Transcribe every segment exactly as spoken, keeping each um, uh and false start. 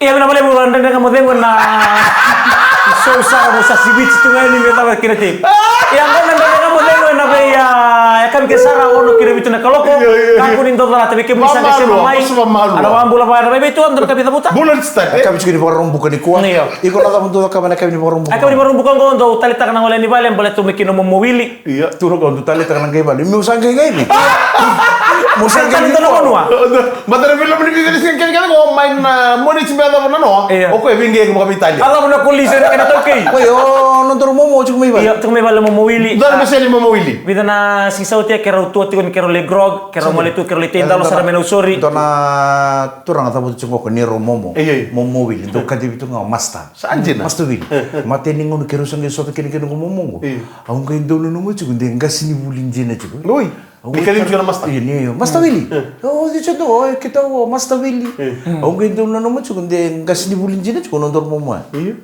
Ia, vinaka vakalevu, Dredre Ga Mo Cegu ena show sara mo sa sivici tu ga yani me cava kina tape. Ia, qo na Dredre Ga Mo Cegu ena vei, a, yakavi kece sara, ono ki na vitu na kaloko. Io, io, io. Kakua ni dou calata, vei kemuni sa qai sema mai. Vakamalua, vakamalua. Ana vakabula vakayadravi vei tu, a, dou na kavi cavuta. Bula ni start. Yakavi tiko ni Vakaraubuka nikua. Io. Iko na cava dou cakava na yakavi ni Vakaraubuka? Yakavi ni Vakaraubuka qo dou taleitaka na gole yani vale, baleta me kina mo mowili. Ia, tu na qo dou taleitaka na qai vale. Meu sa qai qai ni. Mo sa qai qai ni. Tale dou na vanua. Matara vei loma ni vica ni siga kece kece qo mai na Moniti me yacova na noa. Ia. O koya veiqai vakaveitalia. A cava na kolisi ena kena taukei. Oi, o nodaru momo tiko mai vale. Ia, tiko mai vale mo mowili. Dua na meseni mo mowili. Vica na siga sa oti ya keirau tu tiko ni keirau lai grog, keirau male tu, keirau lai tei dalo sara mai Nausori. Dua na turaga cavuta tiko qo ni rau momo. Ia, ia. Mo mowili. Dou kacivi tu ga o Master. Sa dina. Master Willie. E, e. Matai ni gauna keirau sa qai sota kina kina qo momo qo. Io. Au qai dau nanuma tiko de qasenivuli dina tiko. Oi. Au ni qai kacivi tiko na Master. Io, ni, io. Master Willie. E. O, de tiko, o, e, keitou, o, Master Willie. E. Au qai dau nanuma tiko de qasenivuli dina tiko nodaru momo. Io.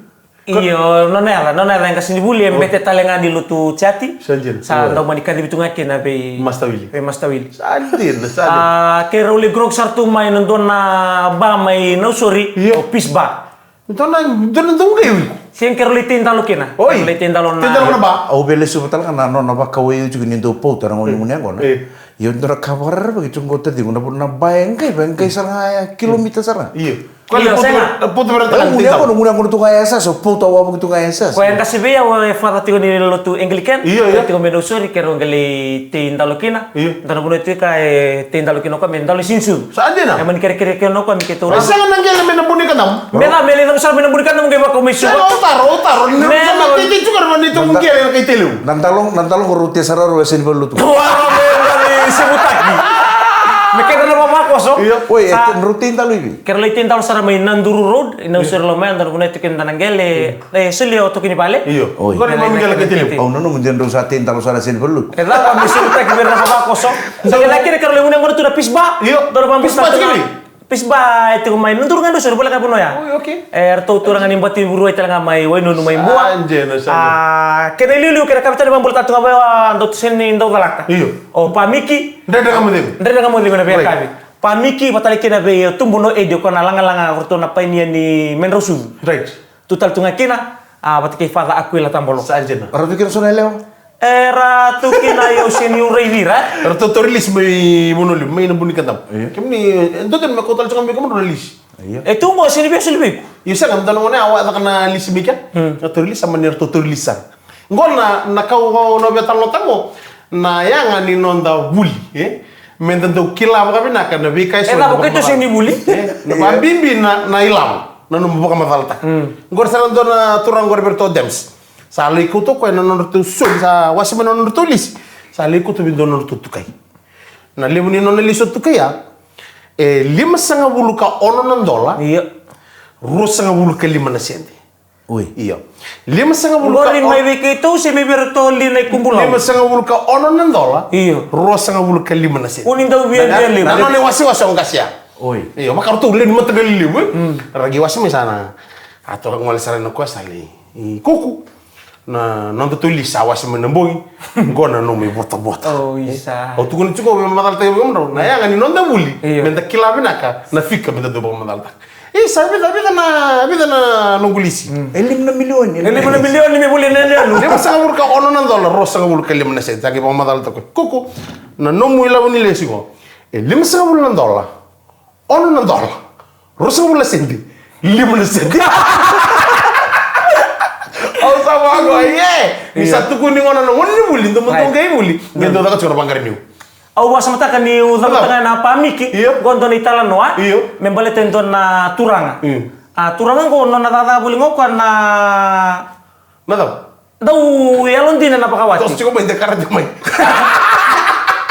Io, nona yaca, nona yaca e qasenivuli, e bete tale ga ni lotu Jati. Sa dina. Sa dau mani kacivi tu ga kina vei Master Willie. Vei Master Willie. Sa dina, sa dina. A, keirau lai grog sara tu mai na dua na ba mai Nausori, io, o Peace Bar. Dua na, dua na dau qai wiko. Sega, keirau lai tei dalo kina. Oi. Keirau lai tei dalo na. Tei dalo na ba. Au via lesuva tale ga na nona vakawai au tiko ni dau pauta na gauna ni gone yaqona. E. Io, dua na ka vakarerevaki tiko qo taciqu, na, na ba e qai, e qai sara ga ya kilomita sara. Io. Io, sega. Gone yaqona tu ga ya sasa, pauta wavoki tu ga ya sasa. Koya e qase vei au e father tiko ni lotu Anglican. Io, io. Tiko mai Nausori, keirau qai lai tei dalo kina. Io. Dua na vanua tiko ka e tei dalo kina o koya me dalo i Sinsu. Sa dina. E mani kerekere kina o koya me keitou. E sega na qele mai na Bunikadamu. Me ca me lai cava sara mai na Bunikadamu qai vakau mai Suva. Sega, o taro, o taro. Me na teitei tu ga na neitou qele na kai Tailevu. Na dalo, na dalo qo rau tei sara rau e seni vale lotu. Wa, wa, me, me, me sevutaki. Me kedra na vavakoso. Io. Oi, e, sa rau tei dalo i vei? Keirau lai tei dalo sara mai Naduru Road, i Nausori loma ya, dua na vanua e tiko kina na qele. E solia o toki ni vale. Io. Oi. Qori na nomu qele kai Tailevu. Au nanuma de drau sa tei dalo sara seni vale lotu. E cava me soli taki vei ira na vavakoso. Sa qai laki na keirau lai gunu yaqona tu na Peace Bar. Io. Dua na vavakoso. Peace Bar tiko vei? Peace Bar e tiko mai Naduru ga, Nausori, voleka vanua ya. Oi, okay. E ratou turaga ni Bativuruai tale ga mai Wainunu mai Bua. Sa dina, sa dina. A, kena iliuliu kei na kavetani vakabulataka tu ga vei au, a, dou tu seni dau calata. Io. O Pa Miki. Dredre Ga Mo Cegu. Dredre Ga Mo Cegu na veiyakavi. Right. Pa Miki, vata tale kina vei, e, Tubu No Edi, o koya na lagalaga, o ratou na painia ni Medrausucu. Right. Tu tale tu ga kina, a, vata kei Father Aquila Tabolo. Sa dina. Ratou kina so na yalewa? E, ratou kina, io, seni u raici ira. Ratou tou release mai Vanua Levu, mai na Bunikadamu. Io. Kemuni, e, dodonu me kau tale tu ga mai kemudrau na lisi. Io. E tu qo, seni via soli vei iko? Io, sega, dua na gone, a, wa, caka na lisi mai kea. Hmm. Ratou release, sa mani ratou tou release sara. Qo na, na ka au, au na via talanoataka qo, na yaga ni noda vuli, e? Meda dau kila vakavinaka na veika e so. E cava, keitou sega ni vuli? E, na vabibi na, na ilavo, na nomu vakamacalataka. Mm. Qori sara dua na turaga qori vei iratou o Dems. Sa lai kauta o koya na nodratou soli, sa wase mai na nodratou lisi. Sa lai kauta vei dua na nodratou tukai. Na levu ni nona lisi o tukai ya, e limasagavulu ka ono na dola. Io. Ruasagavulu ka lima na sede. Oi. Io. Limasagavulu ka ono. Qori mai vei keitou se mai vei iratou li na ikubulau? Limasagavulu ka ono na dola. Io. Ruasagavulu ka lima na sede. Kua ni dau via, na, via levu. Na nona iwasewase o qase ya. Oi. Io, vaka ratou lewe ni mataqali levu, e? Mm. Ra qai wase mai sa na, a, toka gole sara na koya sa lai, i, kuku. Na, na nodatou lisi sa wase mai na bogi. Qo na nomu ivotavota. O, isa. Au tukuna tiko, au vakamacalataka vei kemudrau. Na yaga ni noda vuli. Io. Meda kila vinaka na fika meda dau vakamacalataka. E, sa vica, vica na, vica na noqu lisi. Mm. E lima na milioni. E lima na milioni me voli na yanuyanu. Limasagavulu ka ono na dola, ruasagavulu ka lima na sede. Sa qai vakamacalataka o koya. Kuku, na nomu ilavo ni lisi qo. E limasagavulu na dola, ono na dola, ruasagavulu na sede, lima na sede. Au sa vaqo, e. Ni sa tukuni gona na gone ni vuli, dou mo dou qai vuli. Ni dou caka tiko na vaqara niu. Au vakasamataka niu cavuta ga na Pa Miki. Io. Qo dua na italanoa. Io. Me baleta e dua na turaga. Mm. A, turaga qo nona cakacaka voli qo koya na. Na cava? Dau yalodina na vakawati. Toso tiko mai, de karate mai.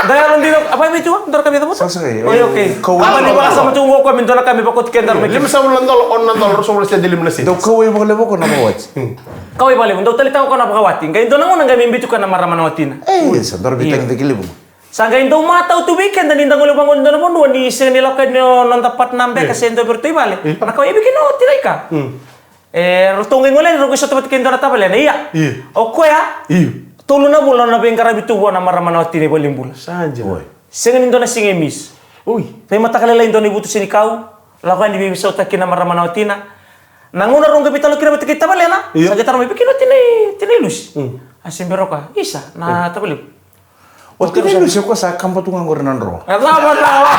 Dau yalodina, a, vei tu, dau rakavi cavuta? Sa, sa, e, oi, okay. Kau. Ava ni vakasama tu qo koya me dua na ka me vakoti keda mai. Limasagavulu na dola, ono na dola, ruasagavulu na sede, lima na sede. Dau kauwai vakalevu koya na vakawati. Hmm. Kauwai vakalevu, dau taleitaka koya na vakawati. Qai dua na gauna qai me biuti koya na marama na watina. E, sa dau ra veitagicaki levu. Sa qai dau matau tu vei keda ni da gole vaqo ni dua na vanua ni sega ni lako yani o noda partner beka se dua vei iratou i vale. Io. Na ka e vei kina o tiraika. Mm. E, ratou qai gole yani, rau qai sota vata kei dua na tavalena, ia. Io. O koya, io, tolu na vula na veiqaravi tu vua na marama na watina i valenibula. Sa dina. Oi. Sega ni dua na siga e miss. Oi. Veimataka lailai dua na ivutu senikau. Lako yani veisautaki na marama na watina. Na gauna rau qai veitalo kina vata kei tavalena. Io. Sa qai taro mai, "Vei kina o tinai, tinai Lusi?" Mm. A se bera o koya, "Isa, na tavalequ." O tinai Lusi o koya sa kaba tu ga qori na dro. E cava, cava?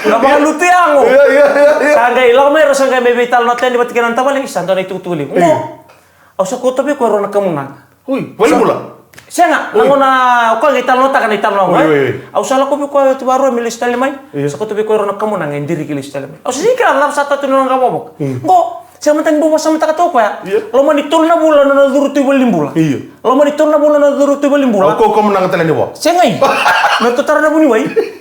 Na vakalutu yago. Io, io, io, io. Sa qai lako mai rau sa qai mai veitalanoa tale yani vata kei na tavale, "Isa, dua na itukutuku levu." Io. Qo, au sa kauta vei koya e rua na kamunaga. Oi, valenibula? Sega, na gauna o koya qai talanoataka na italanoa qo, e? Au sa lako vei koya oti vakarua me lesu tale mai. Io. Sa kauta vei koya e rua na kamunaga e diriki lesu tale mai. Au sa sega ni kila na cava sa tatu na nona qavokavoka. Mm. Qo, sega mada ni bau vakasamataka tu o koya. Io. Loma ni tolu na vula na nona curu tu i valenibula. Io. Loma ni tolu na vula na nona curu tu i valenibula. Au kau kamunaga tale ni vo. Sega i. Me ratou tara na vuniwai.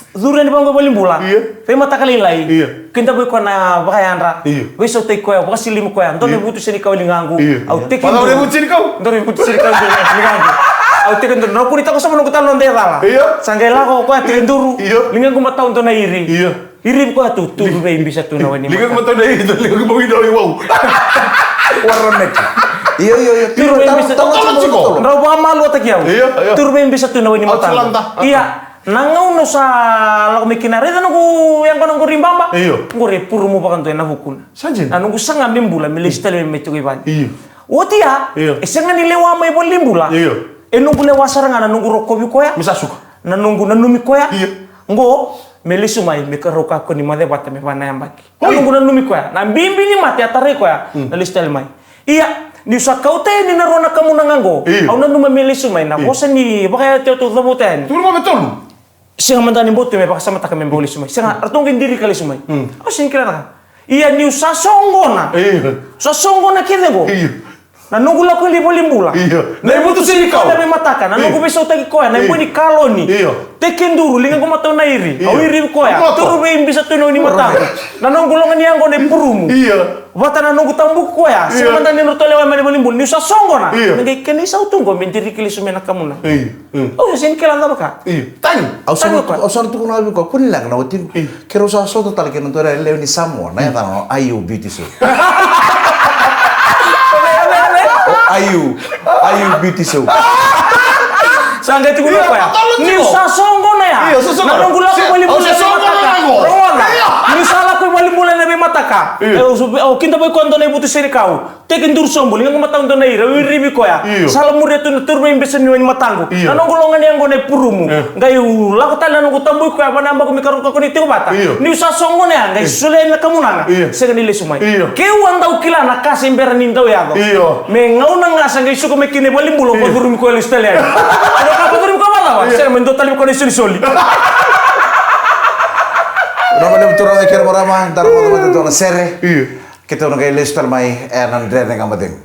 Curu yani vaqo i valenibula. Io. Veimataka lailai. Io. Kidavaki koya na vakayadra. Io. Veisautaki koya, vakasilimi koya. Dua na ivutu senikau e ligaqu. Io. Au teke duru. Dua na ivutu senikau? Dua na ivutu senikau e ligaqu. Au teke duru. Na kunitaka sara noqu talo na noda icala. Io. Sa qai lako o koya teke duru. Io. Ligaqu matau dua na iri. Io. Irivi koya tu, turu veibisa tu na wai ni mataka. Ligaqu matau na iri, ligaqu matau na iwau. Warameki. Io, io, io. Turu veibisa tu. Drau vakamaluataki au. Io, io. Turu veibisa tu na wai ni mataka. Ia. Na gauna au sa lako mai kina, raica noqu yaqona qori i baba. Io. Qori e purumu vakadua ena vukuna. Sa dina. Na noqu saga me bula, me lesu tale mai, mai tiko i vale. Io. Oti ya, io, e sega ni lewa mai valenibula. Io. E noqu lewa sara ga na noqu rokovi koya. Me sa suka. Na noqu nanumi koya. Io. Qo, me lesu mai, me karau kakua ni moce vata me va na yabaki. Oi. Na noqu nanumi koya. Na bibi ni mate a tarai koya. Mm. Na lesu tale mai. Ia, niu sa kauta yani na rua na kamunaga qo. Io. Au nanuma me lesu mai na, io, vosa ni vakayato au cavuta yani. Turu mai me tolu. Sega mada ni bau tu me vakasamataka me bau lesu mai. Sega, ratou qai dirika lesu mai. Mm. Au sega ni kila na ka. Ia niu sa soqona. Io. Sa soqona kece qo. Io. Na noqu lako i valenibula. Io. Na ivutu senikau. Na veimataka. Na, io, noqu veisautaki koya. Na, io, iboi ni kaloni. Io. Teke duru, ligaqu matau na iri. Io. Au irivi koya. Turu veibisa tu na wai ni mataka. Na noqu loga ni yaqona e purumu. Io. Vata na noqu tabuki koya. Io. Sega mada ni ratou lewa mai valenibula. Niu sa soqona. Io. Na qai kena isau tu qo me diriki lesu mai na kamunaga. Io. Mm. Au sa sega ni kila na cava ka. Io. Tagi. Au sa, tagi o koya. Au sa na tukuna vei koya, kua ni leqa na watiqu. Io. Keirau sa sota tale kei na dua na lewe ni Samoa, na, mm, yacana o Ayu Beauty Show. O Ayu, Ayu Beauty Show. Sa qai tukuna o koya. Io, patalo tiko. Niu sa soqona ya. Io, sa soqona. Na noqu lako i valenibula. Io, sa soqona na noqu. Rogoca. Io. Niu sa lako i valenibula ena veimataka. Io. E, au su-, au kidavaki koya dua na ivutu senikau. Teke duru sobu, ligaqu matau dua na iri, au irivi koya. Io. Sa lamuria tu na turu veibisa ni wai ni mataqu. Io. Na noqu loga ni yaqona e purumu. Io. Qai lako tale na noqu tabuki koya, va na yabaki me karau kakua ni tiko vata. Io. Niu sa soqona ya, qai, io, solia yani na kamunaga. Io. Sega ni lesu mai. Io. Keu a dau kila na ka se bera ni dau yaco. Io. Me gauna ga sa qai suka mai kina i valenibula, io, o curumi koya lesu tale yani. Au kaya, o curumi koya vacava? Io. Sega, me dua tale vei koya na isolisoli. Vinaka vakalevu turaga kei na marama, da rogoca mada e dua na sere. Io. Keitou na qai lesu tale mai ena Dredre Ga Mo Cegu.